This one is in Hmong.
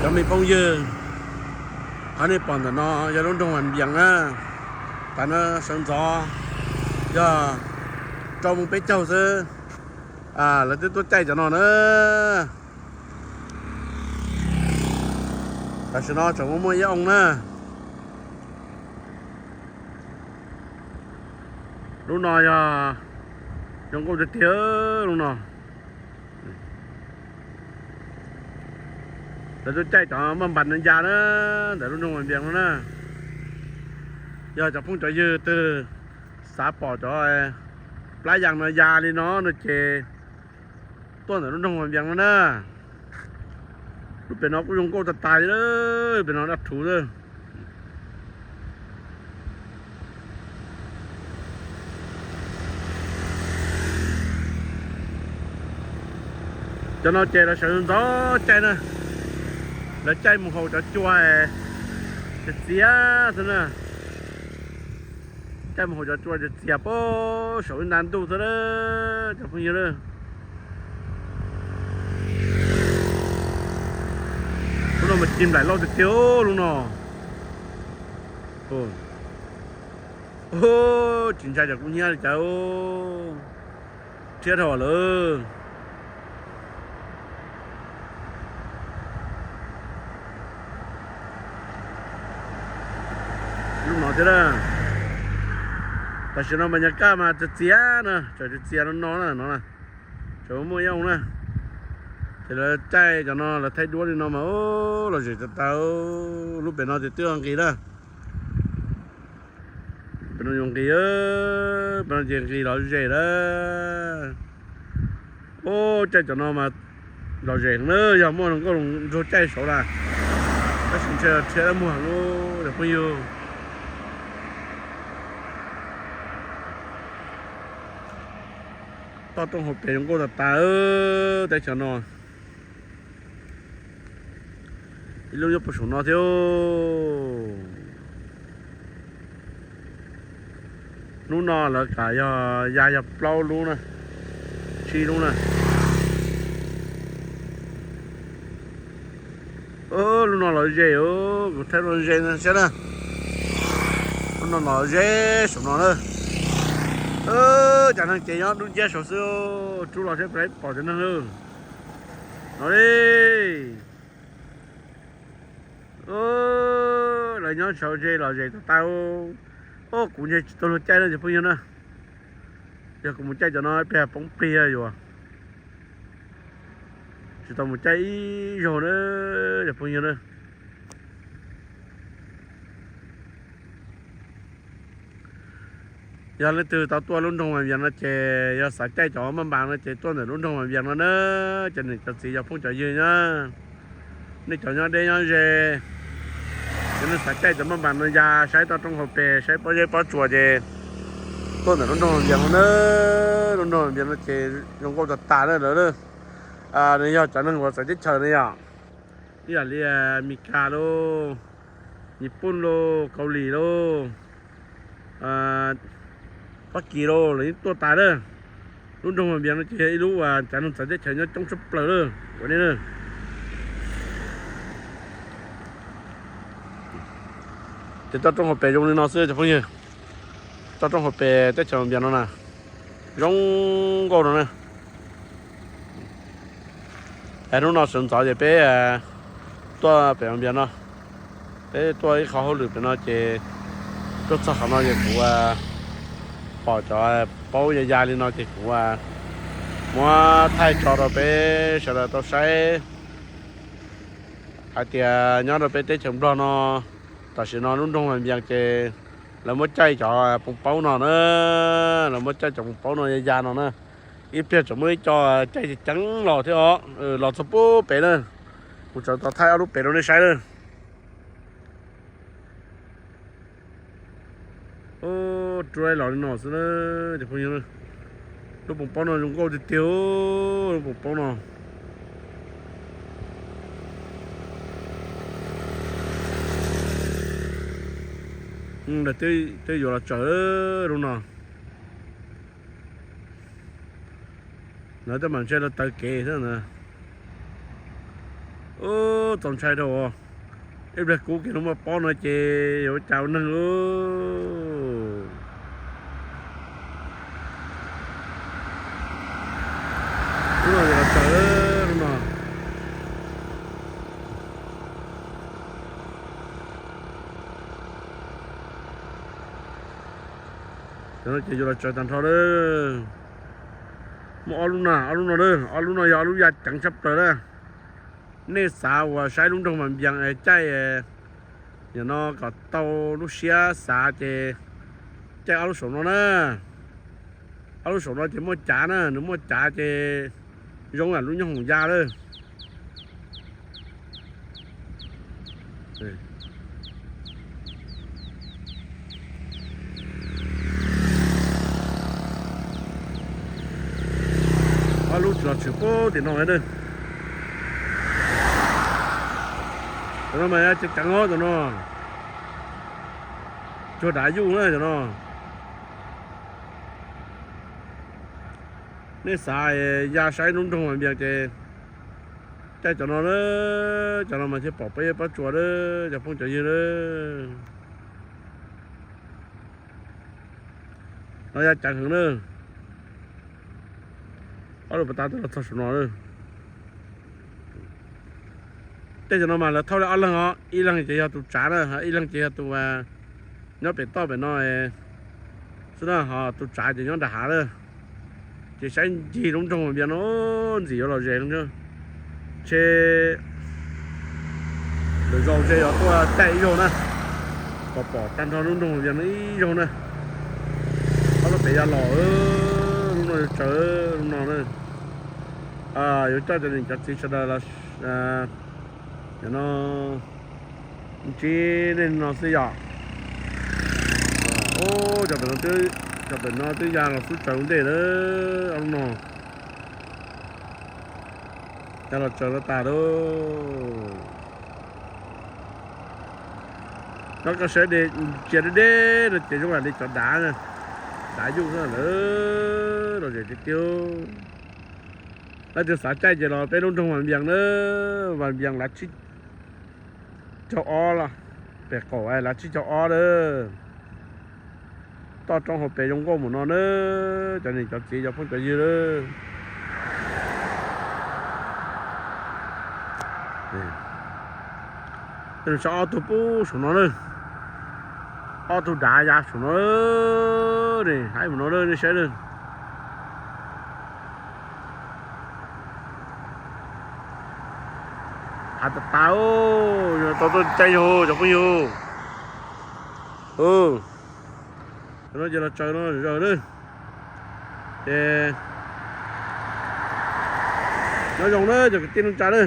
Cov me phooj ywg, qhov nej pom ntawm no yog lub nroog Vaj Vias na. Tam no sawv ntxov yog rau moos peb caug xwb, lawv twb tuaj caij cov no na. Tam sim no tseem muaj muaj ib oo na. Lub no yog zoo nkauj tiag tiag lub no. Lawv twb caij cov maj npas no ya na, ntawm lub nroog Vaj Vias no na. Yog cov phooj cov ywg twg xav pom cov plab yas no ya li no no ces tuaj ntawm lub nroog Vaj Vias no na. Lub pem no kuj zoo nkauj tas tas li, pem no dab rhuv xwb. Cov no ces lawv sawv ntxov caij na, lawv caij mus haus cov cua txias txias xwb na. Caij mus haus cov cua txias txias puag saum ib nta ntuj xwb na, cov phooj ywg na. Lub no mas ci nplaim loj tiag tiag lub no. Tsis ntshai cov kub hnyiab li cas, rhiab dhau lawm. Lub no thiab na. Tam sim no mas nyuam kaj mas txias txias na, tseem txias txias no no na, no na. Tseem muaj ib oo na. Ces lawv caij cov no lawv thaij duab li no mas lom zem tas tas. Lub pem no ces twb nqis na. Pem no yuav nqis, pem no ces nqis lom zem lawm. Ub, caij cov no mas lom zem na, yog muaj hluas nkauj hluas nraug caij saud na, tab sis ntshe rhiab dab muag lub cov phooj ywg. Toj roob hauv pes zoo nkauj tas tas teb chaws no. Ib lub nyob puag saum no thiab. Hnub no lawv kam yog ya yog plaub lub na, tsib lub na. Lub no los ze, kuv thaij lub ze saib na. Lub no los ze saum no na. Cas neeg ces nyob dub nciab saud xwb, rub los saib puas pom cov neeg lawm. No li. Lawv nyob saud ze los ze tas tas. Ub, kuv ntshe tsis tau luag caij na cov phooj ywg na. Yog kuv mus caij cov no ib pliag poob plig yuav tsis tau mus caij ib zaug na cov phooj ywg na. Yog leej twg tau tuaj lub nroog Vaj Vias no ces yog xav caij cov maj npas no ces tuaj ntawm lub nroog Vaj Vias no na. Cov niam cov txiv cov phooj cov ywg na, nej cov nyob deb nyob ze, cov neeg xav caij cov maj npas no ya saib toj roob hauv pes, saib pob zeb pob tsuas ces tuaj ntawm lub nroog Vaj Vias no na. Lub nroog Vaj Vias no ces zoo nkauj tas tas na lawm. Nws yog cov neeg uas txawv teb chaws ne yom, ib yam li Amelikas lauj, Nyij Pooj lauj, Kaus Lim lauj, Fab Kis lauj, lawv yeej tuaj tas na. Lub nroog Vaj Vias no ces yog ib lub uas cov neeg txawv teb chaws nyob coob tshaj plaws lawm ua li na. Ces toj roob hauv pes zoo li no xwb cov phooj ywg. Toj roob hauv pes teb chaws Vaj Vias no na, zoo nkauj no na. Hnub no sawv ntxov ces peb tuaj pem Vaj Vias no, peb tuaj ib qho hauj lwm pem no ces tuaj txog qhov no ces kuv pom cov paub ya ya li no ces kuv muab thaij tso rau peb sawv daws tau saib hais tias nyob rau peb teb chaws Nplog no, tam sim no lub nroog Vaj Vias ces lawv muab caij cov poos paub no na, lawv muab caij cov poos paub no ya ya no na. Ib pliag tseem muaj ib co caij ceev los thiab os, los txog pub pem na. Kuv tseem tos thaij ob lub pem rau nej saib na. Rub los li no xwb na cov phooj ywg. Lub poos paub no zoo nkauj tiag tiag, lub poos paub no. Twb yuav los tsaws lub no. Lawv twb mam ntshe lawv taw kev xwb na. Ub, txaus ntshai dhau. Ib pliag kub kiag lub muaj pob no ces yuav ua cas ua neeg lauj. Lub no yog los tsaws lub no. Cov no ces yuav los tsaws tag nrho lawm. Muaj ob lub no, ob lub no lawm, ob lub no yog ob lub ya ceev tshaj plaws na. Nej xav uas saib lub nroog Vaj Vias caij, yog no kom tau lub siab xav ces caij ob lub saum no na. Ob lub saum no ces muaj cav na, nws muaj cav ces zoo yam lub nyooj hoom ya lawm. Ob lub tsis los tshwm puag tim no na. Cov no mas ceev ceev os cov no. Cuag dav yuj na cov no. Nej xav ya saib lub nroog Vaj Vias ces caij cov no na, cov no mas thiaj pom peb pob tsuas na, cov phooj cov ywg na. No ya ceev heev na. Ob lub pas tas twb los txog saum no lawm. Tej cov no mas lawv thauj li ob leeg os, ib leeg ces yog tus tsav na, ib leeg ces yog tus nyob pem toj pem no xwb na, ho tus tsav ces nyob nram hav na. Ces saib ncig lub nroog Vaj Vias no ntxim yuav lom zem, ntshe lwm zaus ntshe yuav tuaj caij ib zaug na, kom pom tag nrho lub nroog Vaj Vias no ib zaug na. Ob lub pem ya los, lub no yuav tsaws lub no na. Yuav coj cov niam cov txiv sawv daws los no ntsib nej no xwb yom. Ub, cov pem no twb ya los xub tsaws ua ntej na, ob lub no. Ya los tsaws los tas lauj. Nyob koj saib ntsia deb deb no ces zoo li cov dav, dav yuj xwb lawm, lom zem tiag tiag. Leej twg xav caij ces los peb lub nroog Vaj Vias na, Vaj Vias lav tsib caug ob, pem qaum lav tsib caug ob na. Toj roob hauv pes zoo nkauj mus no na, cov niam cov txiv cov phooj cov ywg na. Saib ob tug pub saum no na, ob tug dav ya saum no, haib mus no na, nej saib na. Hav tas tas, tau tuaj caij yug cov phooj ywg. Cov no ces los tsaws no zaws na. Ces nyob zoo na cov kwv tij neej tsa na.